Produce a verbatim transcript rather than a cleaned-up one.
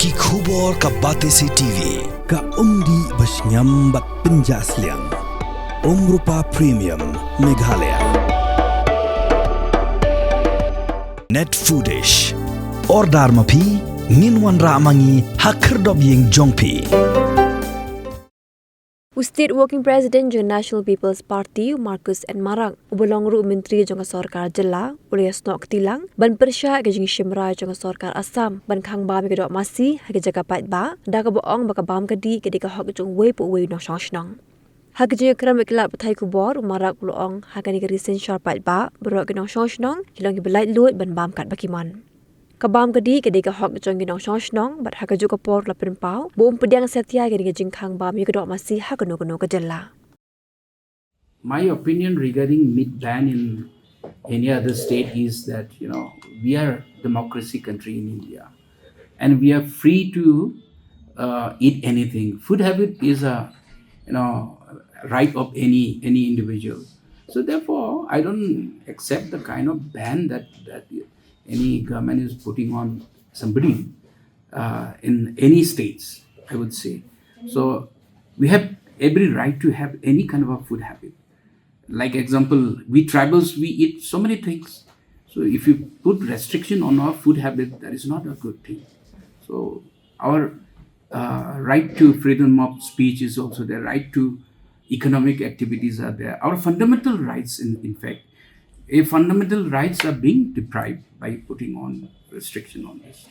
Ki khubor ka Batesi T V, ka umdih ba shngiam bad pynjah sliang. Umrupa Premium, Meghalaya. Net Foodish. Order ma phi, ngin wanrah ma ngi ha khyrdop ïing jong phi. U State Working President jong National People's Party, u Marcuise N Marak, uba long ruh u Myntri jong ka Sorkar Jylla, u la ïasnoh kti lang ban pyrshah ïa ka jingshim rai jong ka Sorkar Assam ban khang bam ïa ka doh masi ha ki jaka paidbah, da kaba ong ba ka bam ka dih ka dei ka hok jong uwei pa uwei u nongshong shnong. Ha ka jingïakren bad ki lad pathai khubor, u Marak u la ong ha kane ka ri synshar paidbah baroh ki nongshong shnong ki long kiba laitluid ban bam katba ki mon. Ka bam ka dih ka dei ka hok jong ki nongshong shnong, bad ha kajuh ka por u la pynpaw ba um pdiang satia ïa kane ka jingkhang bam ïa ka doh masi ha kano kano ka jylla. My opinion regarding meat ban in any other state is that, you know, we are a democracy country in India, and we are free to uh, eat anything. Food habit is a, you know, right of any any individual. So therefore, I don't accept the kind of ban that that any government is putting on somebody uh, in any states, I would say. So we have every right to have any kind of a food habit. Like example, we tribals, we eat so many things. So if you put restriction on our food habit, that is not a good thing. So our uh, right to freedom of speech is also there, right to economic activities are there. Our fundamental rights, in, in fact, a fundamental rights are being deprived by putting on restriction on this.